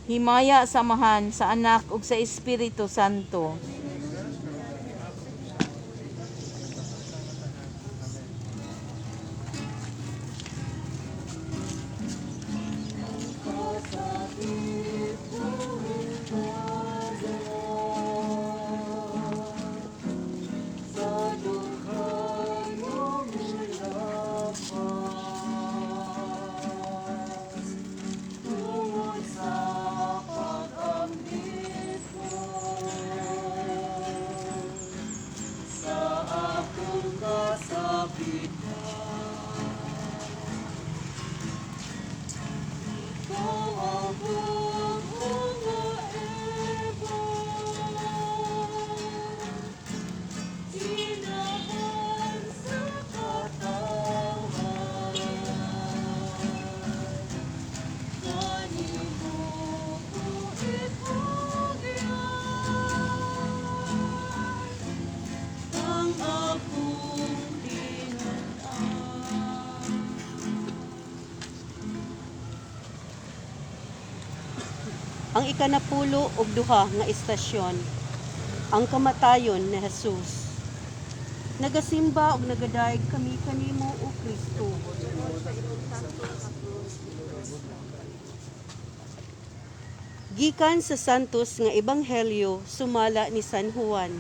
Himaya sa Amahan, sa Anak ug sa Espiritu Santo. Ang 92 nga istasyon, ang kamatayon ni Jesus. Nagasimba og nagadayeg kami kanimo, o Kristo. Gikan sa Santos nga Ebanghelyo sumala ni San Juan.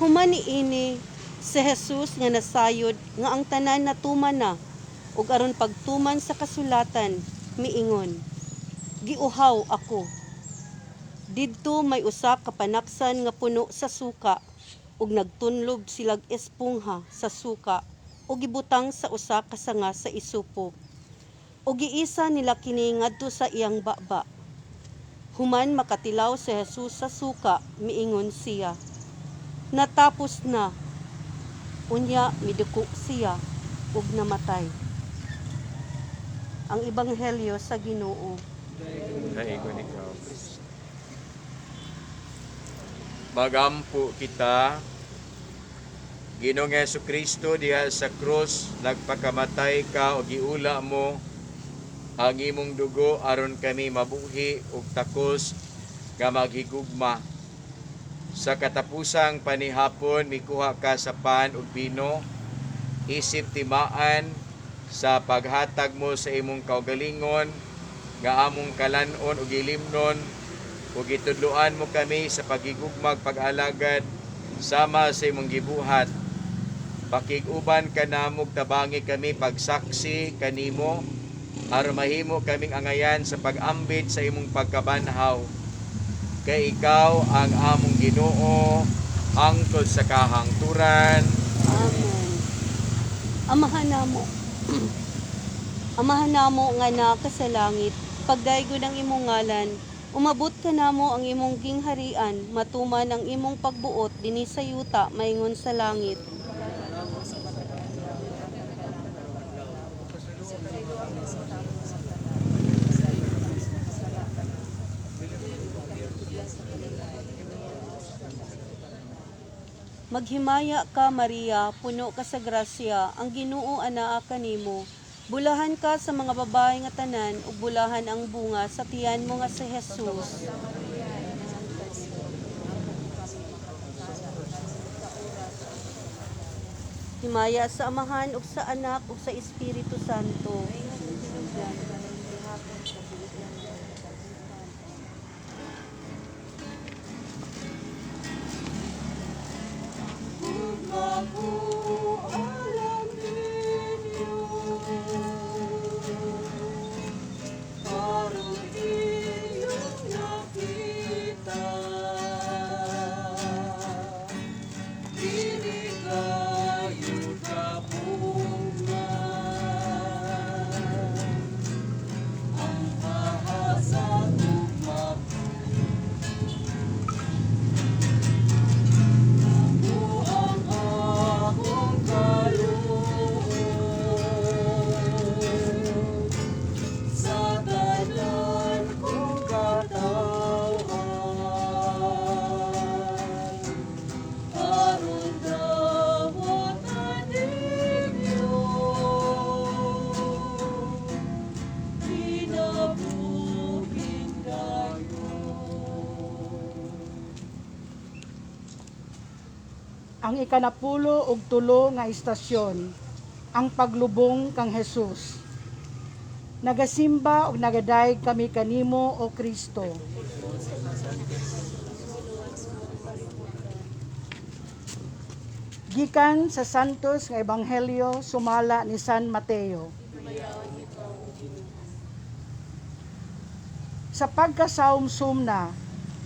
Human niini si Jesus nga nasayod nga ang tanan natuman na ug aron pagtuman sa kasulatan miingon, "Giuhaw ako." Didto may usa ka panaksan nga puno sa suka ug nagtunlob silag espongha sa suka ug gibutang sa usa ka sanga sa isupo ug giisa nila kini ngadto sa iyang baba. Human makatilaw si Jesus sa suka, miingon siya, "Natapos na." Unya miduko siya ug namatay. Ang Ebanghelyo sa Ginoo. Daigon ikaw, Kristo. Magampo kita. Ginoong Kristo, diha sa krus nagpakamatay ka o giula mo ang imong dugo aron kami mabuhi ug takos nga maghigugma. Sa katapusang panihapon mikuha ka sa pan ug bino isip timaan sa paghatag mo sa imong kaugalingon nga among kalan-on ug ilimnon ug gitudloan mo kami sa paghigugmag pag-alagad sama sa imong gibuhat. Pakig-uban ka namo, tabangi kami pagsaksi kanimo aron mahimo kaming angayan sa pag-ambit sa imong pagkabanhaw. Kay ikaw ang among Ginoo hangtod sa kahangturan. Amen. Amahan namo. Amahan namo nga naa ka sa langit, pagdaygon ang imong ngalan, umabot ka namo ang imong gingharian, matuman ang imong pagbuot dinhi sa yuta maingon sa langit. Maghimaya ka, Maria, puno ka sa grasya, ang Ginoo anaa kanimo. Bulahan ka sa mga babae nga tanan ug bulahan ang bunga sa tiyan mo nga si Jesus. Himaya sa Amahan ug sa Anak ug sa Espiritu Santo. Ang 93 nga istasyon, ang paglubong kang Jesus. Nagasimba og nagadayeg kami kanimo, o Kristo. Gikan sa Santos nga Ebanghelyo sumala ni San Mateo. Sa pagkasaumsum na,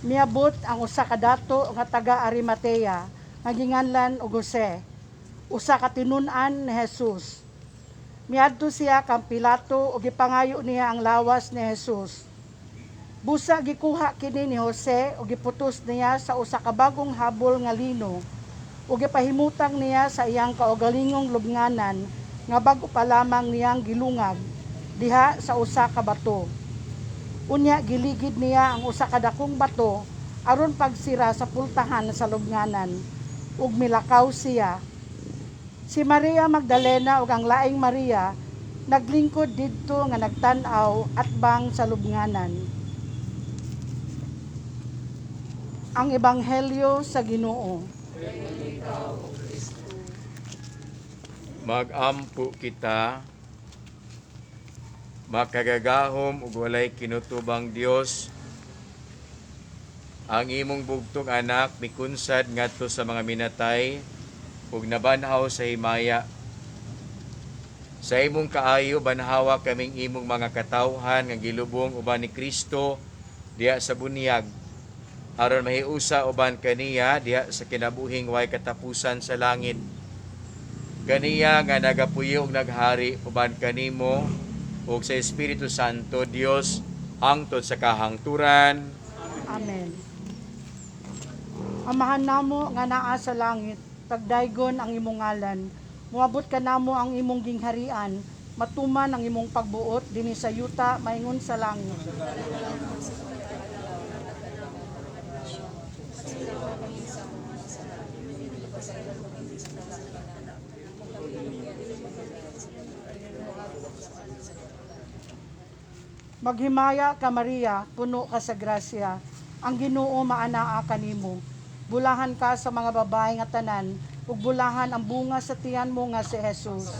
miabot ang usa ka dato nga taga Arimatea nga ginganlan og Jose, usa ka tinun-an ni Jesus. Miadto siya kang Pilato ug gipangayo niya ang lawas ni Jesus. Busa gikuha kini ni Jose ug giputos niya sa usa ka bag-ong habol nga lino ug gipahimutang niya sa iyang kaugalingong lubnganan nga bag-o pa lamang niyang gilungag diha sa usa ka bato. Unya giligid niya ang usa ka dakong bato aron pagsira sa pultahan sa lubnganan ug milakaw siya. Si Maria Magdalena ug ang laing Maria Naglingkod didto nga nagtan-aw atbang sa lubnganan. Ang Ebanghelyo sa Ginoo. Magampo kita, makagagahom ug walay kinutubang Dios, ang imong bugtong anak mikunsad ngadto sa mga minatay ug nabanhaw sa himaya. Sa imong kaayo banhawa kaming imong mga katawhan nga gilubong uban ni Kristo diha sa bunyag, aron mahiusa uban kaniya diha sa kinabuhing way katapusan sa langit. Kaniya nga nagapuyo ug naghari uban kanimo ug sa Espiritu Santo Dios hangtod sa kahangturan. Amen. Amahan namo nga naa sa langit, pagdaygon ang imong ngalan. Moabot kanamo ang imong gingharian, matuman ang imong pagbuot dinhi sa yuta maingon sa langit. Maghimaya ka Maria, puno ka sa grasya. Ang Ginoo maanaa kanimo. Bulahan ka sa mga babae nga tanan, ug bulahan ang bunga sa tiyan mo nga si Jesus.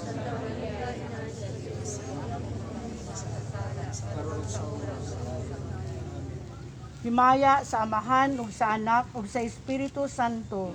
Himaya sa Amahan ug sa Anak ug sa Espiritu Santo.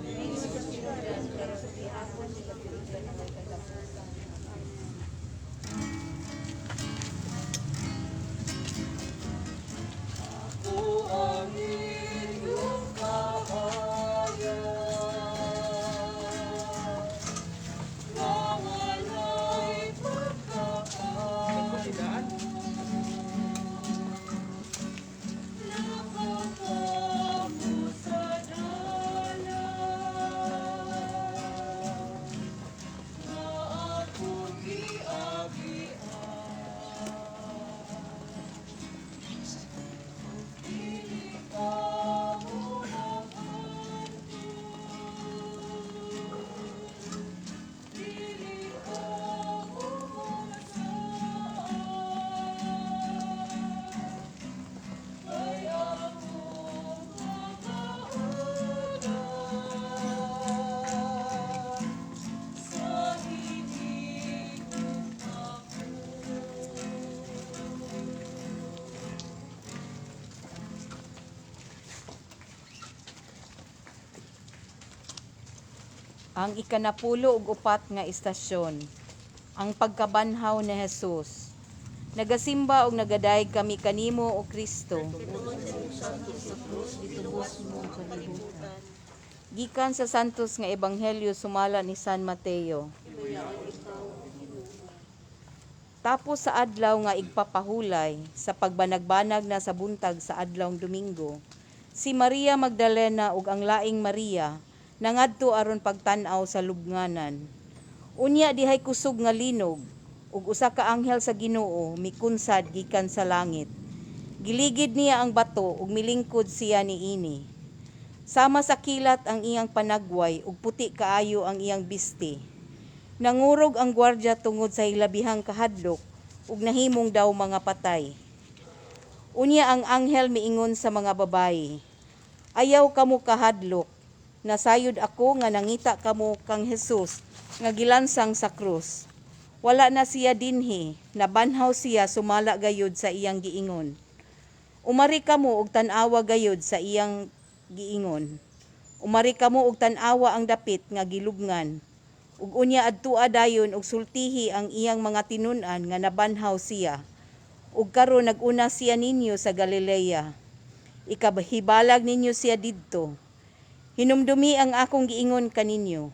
Ang 94 nga istasyon, ang pagkabanhaw ni Jesus. Nagasimba og nagadayeg kami kanimo, o Kristo. Gikan sa Santos nga Ebanghelyo sumala ni San Mateo. Tapos sa adlaw nga igpapahulay sa pagbanagbanag na sa buntag sa adlawng Domingo, si Maria Magdalena ug ang laing Maria nangadto aron pagtan-aw sa lubnganan. Unya dihay kusog nga linog ug usa ka anghel sa Ginoo mikunsad gikan sa langit. Giligid niya ang bato ug milingkod siya niini. Sama sa kilat ang iyang panagway ug puti kaayo ang iyang bisti. Nangurog ang gwardya tungod sa hilabihang kahadlok ug nahimong daw mga patay. Unya ang anghel miingon sa mga babayi, "Ayaw kamo kahadlok, nasayod ako nga nangita kamo kang Hesus nga gilansang sa krus. Wala na siya dinhi, nabanhaw siya sumala gayud sa iyang giingon. Umari kamo og tan-awa gayud sa iyang giingon. Umari kamo og tan-awa ang dapit nga gilubngan. Ug unya adtua dayon og sultihi ang iyang mga tinun-an nga nabanhaw siya. Ug karon nag-una siya ninyo sa Galilea. Ikahibalag ninyo siya didto. Hinumdumi ang akong giingon kaninyo."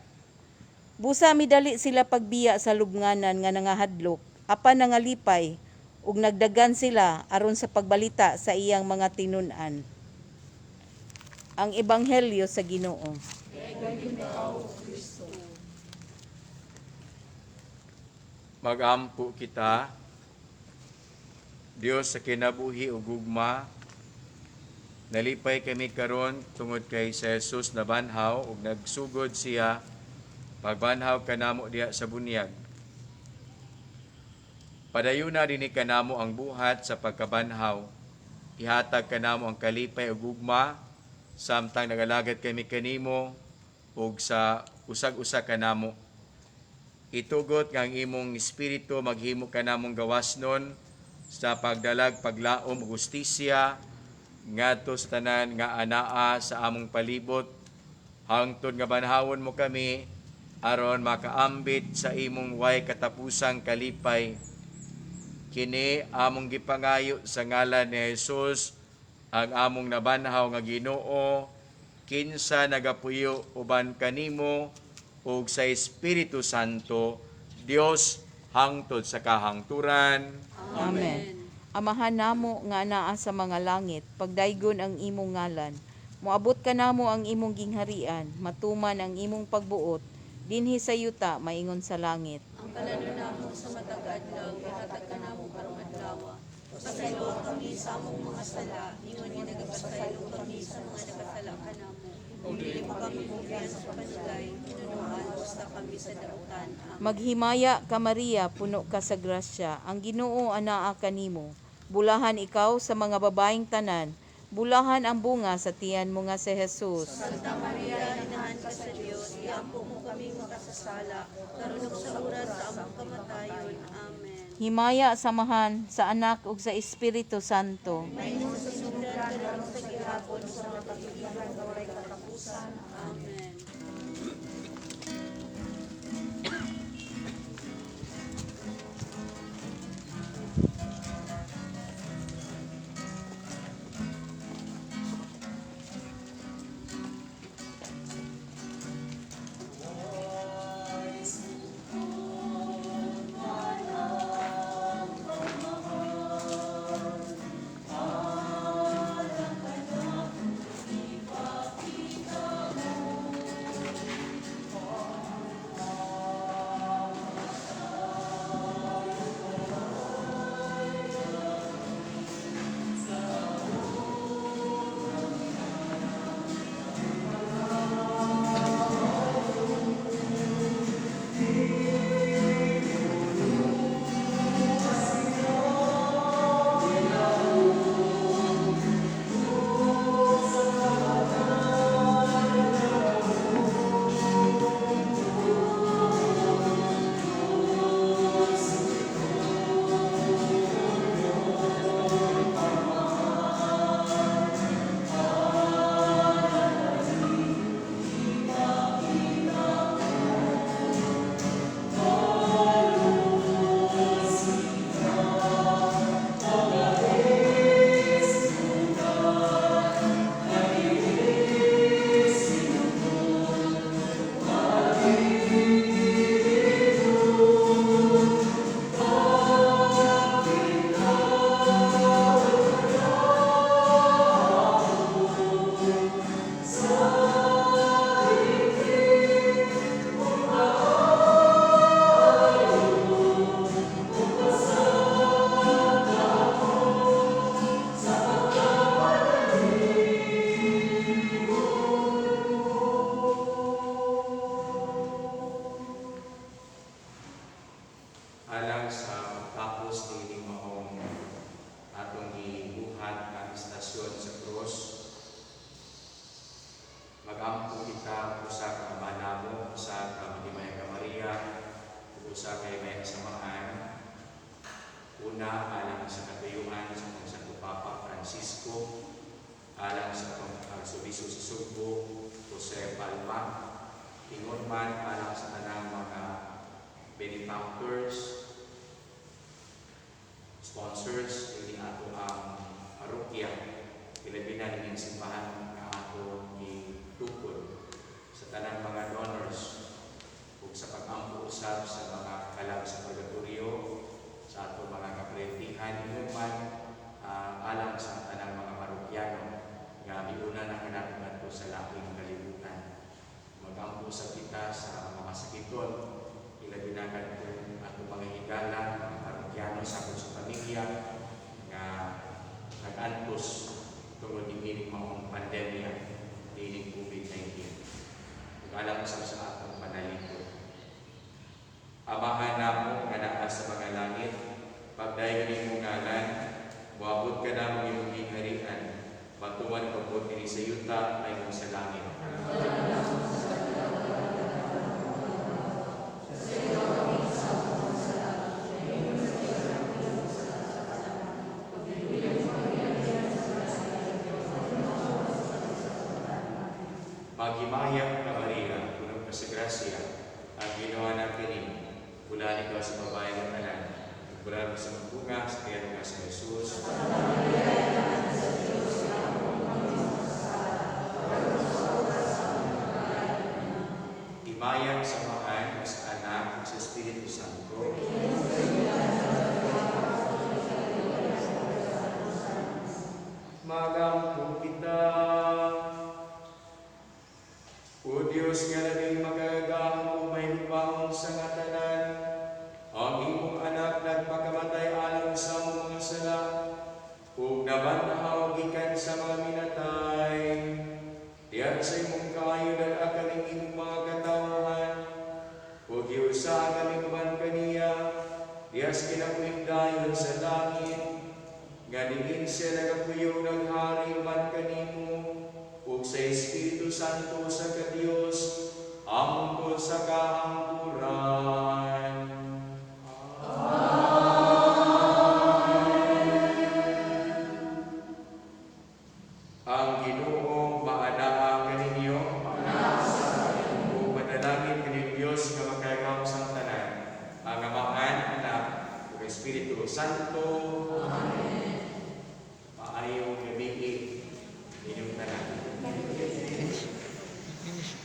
Busa midali sila pagbiya sa lubnganan nga nangahadlok, apan nangalipay ug nagdagan sila aron sa pagbalita sa iyang mga tinun-an. Ang Ebanghelyo sa Ginoo. Magampo kita, Dios sa kinabuhi ug gugma, nalipay kami karon tungod kay sa Jesus nabanhaw ug nagsugod siya pagbanhaw kanamo diha sa bunyag. Padayuna dinhi kanamo ang buhat sa pagkabanhaw. Ihatag kanamo ang kalipay ug gugma samtang nagalagad kami kanimo ug sa usag-usa kanamo. Itugot nga ang imong espiritu maghimo kanamong gawasnon sa pagdalag paglaom ug hustisya ngadto sa tanan nga anaa sa among palibot, hangtod nga banhawon mo kami aron makaambit sa imong way katapusang kalipay. Kini among gipangayo sa ngalan ni Jesus, ang among nabanhaw nga Ginoo, kinsa nagapuyo uban kanimo ug sa Espiritu Santo, Dios, hangtod sa kahangturan. Amen. Amahan namo nga anaa sa mga langit, pagdaygon ang imong ngalan. Moabot kanamo ang imong gingharian, matuman ang imong pagbuot dinhi sa yuta maingon sa langit. Ang kalalo namo sa matag adlaw, ihatag kanamo karong adlaw. Pasayloa kami sa among mga sala, ingon nga nagapasaylo kami sa mga nakasala kanamo. Ug dili mo kami mugyan sa panulay, hinunoan usa kami sa dautan. Amen. Maghimaya ka Maria, puno ka sa grasya. Ang Ginoo anaa kanimo. Bulahan ikaw sa mga babaeng tanan. Bulahan ang bunga sa tiyan mo nga si Jesus. Santa Maria, inahan ka sa Dios, iampo mo kami makasasala, karon ug sa oras sa among kamatayon. Amen. Himaya samahan sa Anak ug sa Espiritu Santo. Amen. Alang sa pagtapos niining maong atong gibuhat ang istasyon sa krus, magampo kita usa ka Ama namo, usa ka Maghimaya ka Maria, ug usa ka Himaya Samahan. Una, alang sa katuyuan sa atong Santo Papa Francisco, alang sa atong Arsobispo sa Sugbo, Jose Palma, ingon man alang sa tanang mga benefactors, sponsors, ini ato ang parokya, ilabi na ining simbahan nga ato gitukod, sa tanang mga donors, ug sa pag-ampo usab sa mga kalag sa purgatorio, sa ato mga kaprentihan, ingon man alang sa tanang mga parokyano nga miuna na kanatong ngadto sa laing kalibutan. Mag-ampo usab kita sa mga masakiton, ilabi na kadtong ato mga higala, mga parokyano sa akong sa pamilya nga nag-antos tungod niining maong pandemya niining COVID-19. Ug alang usab sa atong panalipod. Amahan namo nga naa sa mga langit, man pagbuot dinhi sa yuta mahimo sa langit. Maghimaya ka, Maria, puno ka sa grasya, ang Ginoo naa kanimo. Bulahan ikaw sa babae nga tanan. Bulahan sa bunga sa tiyan nga si Jesus. Himaya sa Amahan, sa Anak, sa Espiritu Santo. Magampo kita. O Diyos nga labing makagagahom ug mahigugmaon sa nga tanan, ang imong anak nagpakamatay alang sa among mga sala, ug nabanhaw gikan sa mga minatay. Diha sa imong kaayo dad-a kaming imong mga katawhan, ug giusa kami uban kaniya, diha sa kinabuhing dayon sa langit, nga diin siya nagapuyo naghari uban kanimo, ug sa Espiritu Santo sa ka-Dios, hangtod sa kahangturan. Amen. Ang Ginoo maanaa kaninyo. Ug manalangin kini Dios nga makagagahom sang tanan, ang Amahan, Anak, ug Espiritu Santo. Amen. Maayong gabii inyong tanan. Finish. Finish.